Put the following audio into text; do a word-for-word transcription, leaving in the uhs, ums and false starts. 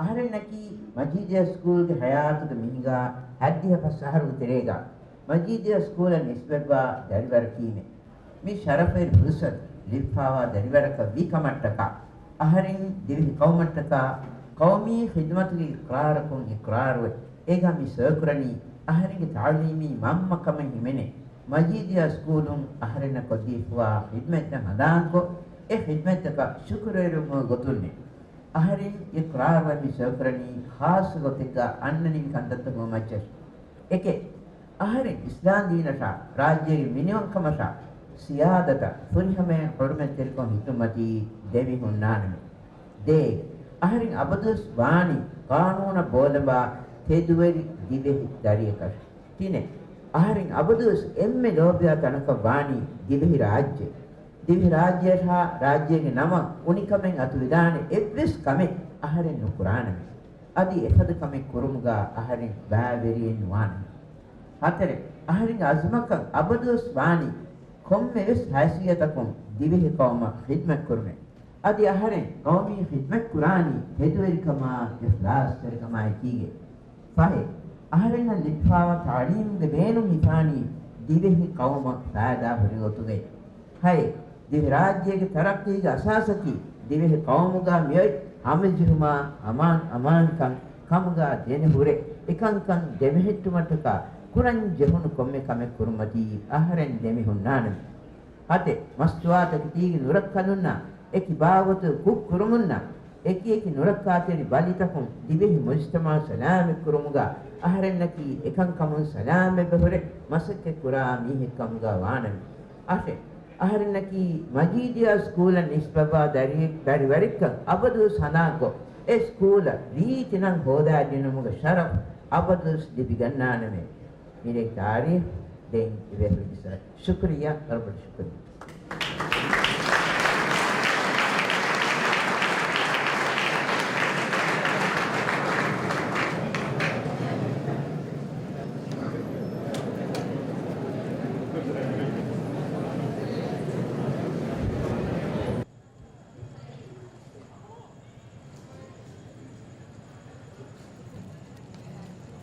އަހަރެންނަކީ މަޖީދިޔާ ސްކޫލްގެ ހަޔާތުގެ މިހިނގާ ހައްދިހަ ފަސް އަހަރުގެ ތެރޭގަ މަޖީދިޔާ ސްކޫލަށް ނިސްބަތްވާ ދަރިވަރަކީމެ. މި ޝަރަފުވެރި ފުރުސަތު ލިބިފާވާ ދަރިވަރަކަށް ވީ ކަމަށްޓަކާ، އަހަރެން ދިވެހި ޤައުމަށްޓަކާ ޤައުމީ ޚިދުމަތުގެ އިޤްރާރަކުން އިޤްރާރުވެ، އޭގަ މި ސައިކުރަނީ އަހަރެންގެ ތަޢުލީމީ މަންމަ ކަމަށް ހިމެނޭ މަޖީދިޔާ ސްކޫލުން އަހަރެންނަށް ކޮށްދީފަވާ ޚިދުމަތްތައް ހަނދާންކޮށް، އެ ޚިދުމަތްތަކަށް ޝުކުރުވެރިވުމުގެ ގޮތުންނޭ. އަހަރެން އިޤްރާރުވެ މި ސައިކުރަނީ ޚާއްޞަ ގޮތެއްގަ އަންނަނިވި ކަންތައްތަކުގެ މައްޗަށް. އެކެއް، އަހަރެން އިސްލާމް ދީނަށާ، ރާއްޖޭގެ މިނިވަންކަމަށާ، ސިޔާދަތަށް ފުރިހަމައިން ޙުރުމަތްތެރިކޮށް ހިތުންމަތީ ދެމިހުންނާނަމޭ. ދޭއް، އަހަރެން އަބަދުވެސް ވާނީ ޤާނޫނަށް ބޯލަނބާ ތެދުވެރި ދިވެހި ދަރިއަކަށް. ތިނެއް، އަހަރެން އަބަދުވެސް އެންމެ ލޯބިވާ ތަނަކަށް ވާނީ ދިވެހި ރާއްޖެ. ދިވެހި ރާއްޖެއަށާ ރާއްޖޭގެ ނަމަށް އުނިކަމެއް އަތުވެދާނެ އެއްވެސް ކަމެއް އަހަރެން ނުކުރާނަމޭ. އަދި އެފަދަ ކަމެއް ކުރުމުގަ އަހަރެން ބައިވެރިއެއް ނުވާނަމޭ. ހަތަރެއް، އަހަރެންގެ އަޒުމަކަށް އަބަދުވެސް ވާނީ ކޮންމެވެސް ހައިސިއްޔަތަކުން ދިވެހި ޤައުމަށް ޚިދުމަތް ކުރުމޭ. އަދި އަހަރެން ޤައުމީ ޚިދުމަތް ކުރާނީ ތެދުވެރިކަމާ އިޚްލާޞްތެރިކަމާއެކީގަ. ފަހެއް، އަހަރެންނަށް ލިބިފާވާ ތަޢުލީމުގެ ބޭނުން ހިފާނީ ދިވެހި ޤައުމަށް ފައިދާ ހުރި ގޮތުގައި. ހައެއް، ދިވެހިރާއްޖޭގެ ތަރައްޤީގެ އަސާސަކީ ދިވެހި ޤައުމުގަ މިއޮތް ހަމަޖެހުމާ އަމާން އަމާންކަން ކަމުގަ ދެނެހުރެ، އެކަންކަން ދެމެހެއްޓުމަށްޓަކާ ކުރަން ޖެހުނު ކޮންމެ ކަމެއް ކުރުމަތީ އަހަރެން ދެމިހުންނާނަމޭ. ހަތެއް، މަސްތުވާތަކެތީގެ ނުރައްކަލުންނާ އެކި ބާވަތު ކުށް ކުރުމުންނާ އެކި އެކި ނުރައްކާތެރި ބަލިތަކުން ދިވެހި މުޖުތަމަޢު ސަލާމަތްކުރުމުގަ އަހަރެންނަކީ އެކަންކަމުން ސަލާމަތްވެ ހުރެ މަސައްކަތްކުރާ މީހެއްކަމުގަ ވާނަމޭ. އަށެއް، އަހަރެންނަކީ މަޖީދިޔާ ސްކޫލަށް ނިސްބަތްވާ ދަރި-، ދަރިވަރެއްކަން އަބަދުވެސް ހަނދާންކޮށް، އެ ސްކޫލަށް ރީތި ނަން ހޯދާދިނުމުގެ ޝަރަފް އަބަދުވެސް ލިބިގަންނާނަމޭ. މިރޭ ތާރީޚް ދެން އިވޭ ހުރި ސަ-، ޝުކުރިއްޔާ، ވަރަށް ބޮޑަށް ޝުކުރިއްޔާ.